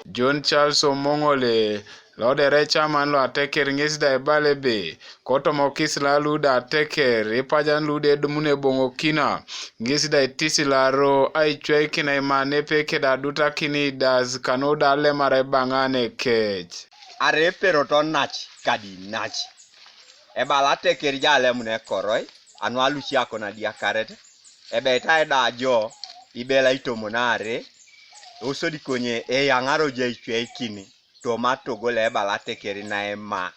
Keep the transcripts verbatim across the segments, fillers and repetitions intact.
John Charles Omong'ole, lo dere chairman lo ateker, ŋes da ibala ebe, kotomokis la lu da ateker, ipajan lu de edumuni eboŋokina, ŋes da itisilaro aicweikin aima nepe keda adutakini idas kanu da alemar ebaŋa nekec. Arai eperot onac kadi nac. Ebala ateker ijo alemun ekoroi, anu aluci akon adiakaret, ebeitai da jo, ibela itomon are, osodi konye eyaŋaro jo aicweikin, toma togo lo ebala ateker naima.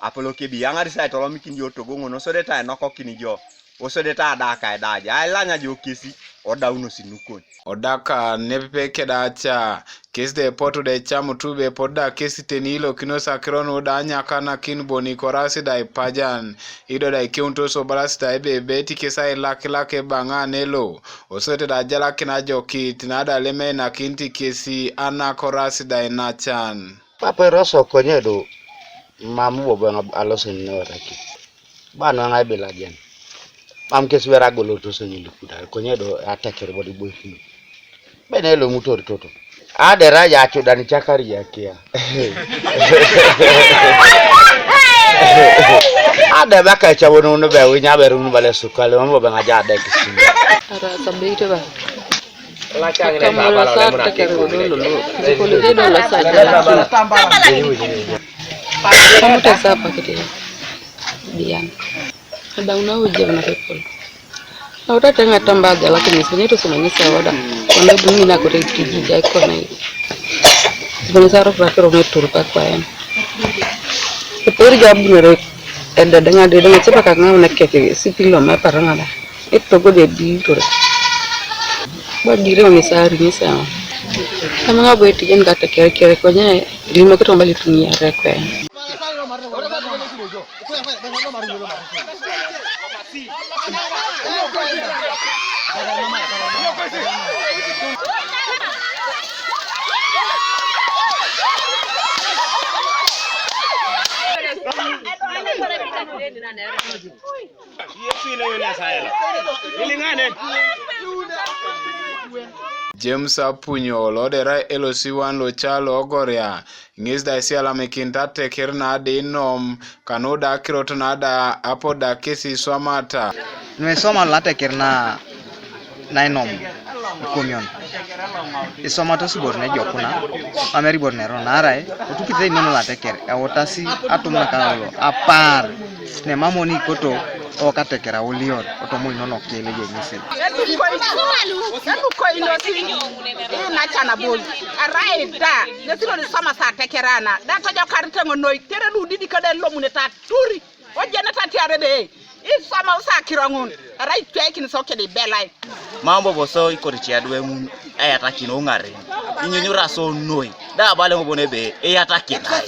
Apolok ebe iyaŋaris aitolomikin jo togo ŋun, osodete ainokokin jo, osodete adaka edaja, ailanya jo kesi, odaunos nukon. Odaka nepepe kedaca, kes da epotu da ecamutu ebe epotu da kes teni ilokinos akiro nu da anyakanakin boni korasi da ipajan, ido da ikeuntos obalas da ebe ebeit kes ailakilak ebaŋa nelo, osote da ajalakin ajokit, na da lem einakinit kesi anakoras da inacan. Papa eroso konye do, mam bobo alosen ne waraki. Bano ŋai bilajen. Mam kes wera golotos ŋilukuda, konye do ateker bodi boikin. Bene lo mutor toto. Adera ya chudan chakari ya kia. Ada baka chawono no be winya be runu bale sukale, mam bobo ŋaja adek sini. Ara sabito ba. Kamoro sa teker godo lolo. Sikolo de do la sa jala. Kamu ta sa pakete. Dian. Ada una uje na pepol. Na uta tenga tamba jala kini sini to sini sa wada. Wana bumi na kote kiji jai kona. Sini sa ro fra kero me turka kwa yan. Pepol jabu nere. Eda denga de denga cepa kaka una keke sipilo me paranga da. Etogo de di tore. Ba dire oni sari ni sa. Kama nga bwe tijen ka teker kere konye limo keto mbali tunia rekwe. James Apunyo lo dera L C one lo calo Ogoria, ŋes da isialamikinit ateker na da inom, kanu da akirot na da apo da kes iswamata. Nuisoma lo ateker na nainom ikomion. Isomatos ibore nejokuna, mam erai ibore neron, naarai otukite inono lateker, eutasi atum nakalolo apaar, nemamoni ikoto okateker aulior, otomo inono kileje ŋesi. Enukoinosi inacana bon, arai da, ŋesi lon isomasi ateker ana, da tojokarit ŋo noi, tere ludidikada elomunete aturi. Ojenata atiar ebe, iswamau sa akiro ŋun, erai itweikin so kede ibelai. Mam bobo so ikote ice adwe ŋun eyatakino ŋaren, inyunyura so noi, da abala eoŋ bon ebe eyatakin ai.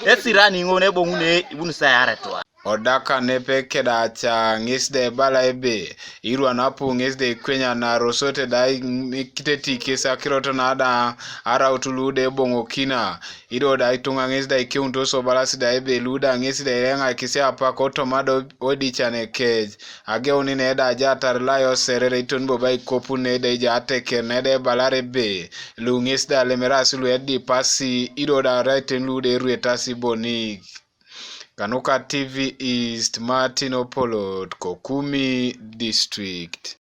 Esirani ŋun ebo ŋun e-, ibuni sa eyaretua. Odaka nepe kedaca ŋes da ebala ebe, irwan apu ŋes da ekwenya na rosote da i-, ikiteti kes akirot na da araut lu da eboŋokina. Ido da ituŋa ŋes da ikeunitos obalas da ebe lu da ŋes da ireŋakis apak otoma da odican ekec. Ageuni ne da ajatar layo serere iton bobo aikopun ne da ija ateker ne da ebalar ebe lu ŋes da lemeras lu edipasi ido da raiten lu da eruetasi bonik. Kanuka T V East, Martin Opolot, Kokumi District.